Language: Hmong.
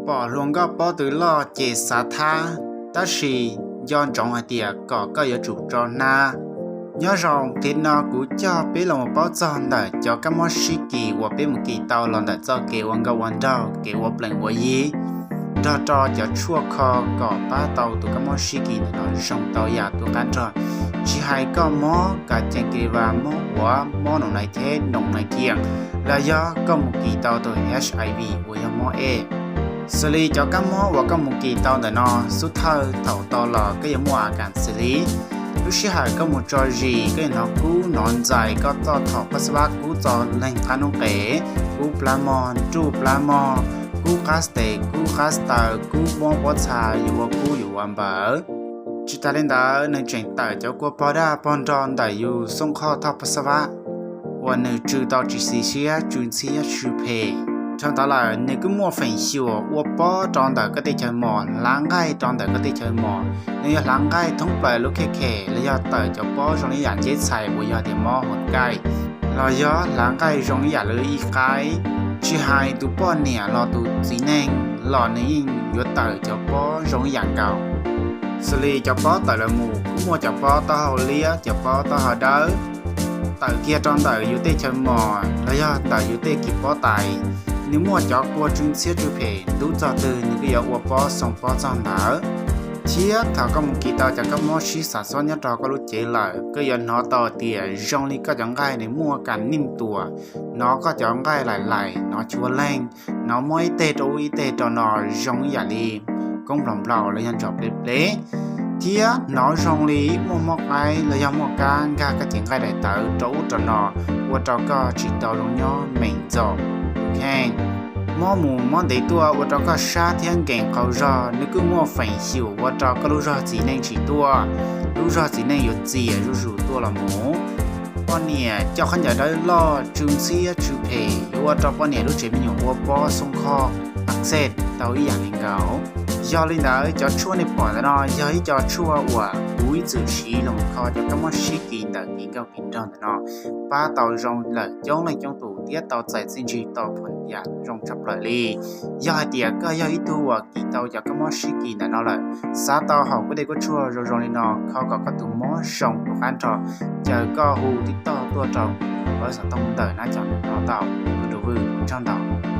Pom hluas nkauj pob tw loj ces xav thab, tab sis nco ntsoov hais tias kom koj yuav tsum tso hnab. Nyob zoo, qhov no kuv coj peb los mus paub txog ntawm cov kab mob sib kis uas peb mus kis tau los ntawm txoj kev ua nkauj ua nraug, kev ua plees ua yi, nrog rau cov tshuaj kho kom pab tau tus kab mob sib kis ntawm no zoo tau yam tu qab nrog. Tsis hais koj mob kas cees kis vas, mob huav, mob noos nais theb, noos nais kias, los yog koj mus kis tau tus HIV uas yog mob ej. Xws li cov kab mob uas koj mus kis tau ntawm no, xub thawj thaum tau los koj yuav muaj a kas xws li lub sij hawm koj mus tso zis koj yuav hnov kub hnov ntxais, koj txoj thaum paj xab vab kub txo leeg qab noob qes, kub plab mog, nruj plab mog, kub qab tes kub qab taw, kub mob pob txha, yuav ua kub yuav ua npaws. Tsis tas li ntawd nws tseem tawm cov kua pog daj pog nro ntawm yus xooj khoj thoj paj xab vab uas nws tsw tau tsis xis siab, tsw ntxhiab tsw phem. Dhau ntawd lawm nws kuj muaj feem xyuam ua pob rau ntawm koj tej chaw mos, hlav nqaij rau ntawm koj tej chaw mos. Nws yuav hlav nqaij thoob plaws lub khev khem los yog tawm cov pob zoo li yam nceb txhais uas yog tias mob hua nkaij, los yog hlav nqaij zoo li yam lwm ib qaib. Tsis hais tus poj niam los tus txiv neej los nws yeej yuav tawm cov pob zoo li yam nkaus. Xws li cov pob tawm los mus kuj muaj cov pob taub hau liab, cov pob taub hau dawb, tawm kiag rau ntawm yus tej chaw mos los yog ntawm yus tej kis pob tais. Nws muaj cov kua tsw ntxhiab tsw phem, ntub txog twg nws kuj yuav ua pob xoo pob txog ntawd. Thiab thaum koj mus kis tau cov kab mob sib xav xob nyob rau koj lub cev lawm, koj yuav hnov tau tias zoo li koj cov nqaij nws muaj kas neej tuas, hnov koj cov nqaij laim laim, hnov chuav leeg, hnov muab ib teg rau ub ib teg rau no zoo ib yam li koob nplaum nplaum los yog ntsom plev plev, thiab hnov zoo li muaj mob qaib los yog muaj kab nkag koj cev nqaij daim tawv rau ub rau no, ua rau koj tsis tau zoo nyob meem ntxaum. Kheej mob mus mob ntev tuaj ua rau koj sab thiab nkees qaug zog, nws kuj muaj feem xyuam ua rau koj lub zog txiv neej tsis tuaj, lub zog txiv neej yuav txias zuj zus tuaj los mus. Poj niam coj khaub ncaws dawb loj tsw ntxhiab tsw phem yuav ua rau poj niam lub tsev me nyuam ua pob xoo khoj a xej tau ib yam li nkaus. Yog li ntawd cov tshuaj nej pom ntawm no yog ib co tshuaj uas kuv ib txwm siv los kho cov kab mob sib kis ntawm kis nkauj kis nraug ntawm no, pab tau zoo lawm coob leej coob tus thiab tau txais txiaj ntsig tau phom yam zoo tshaj plaws li. Yog hais tias koj yog ib tug uas kis tau cov kab mob sib kis ntawm no lawm, xav tau haum kuv tej kuab tshuaj zoo zoo li no kho kom koj tus mob zoo tu qab nrho, caw koj hu tib toj tuaj rau kuv lub xov tooj ntawm nab cov no tau. Kuv rau vwj, ua tsaug ntau.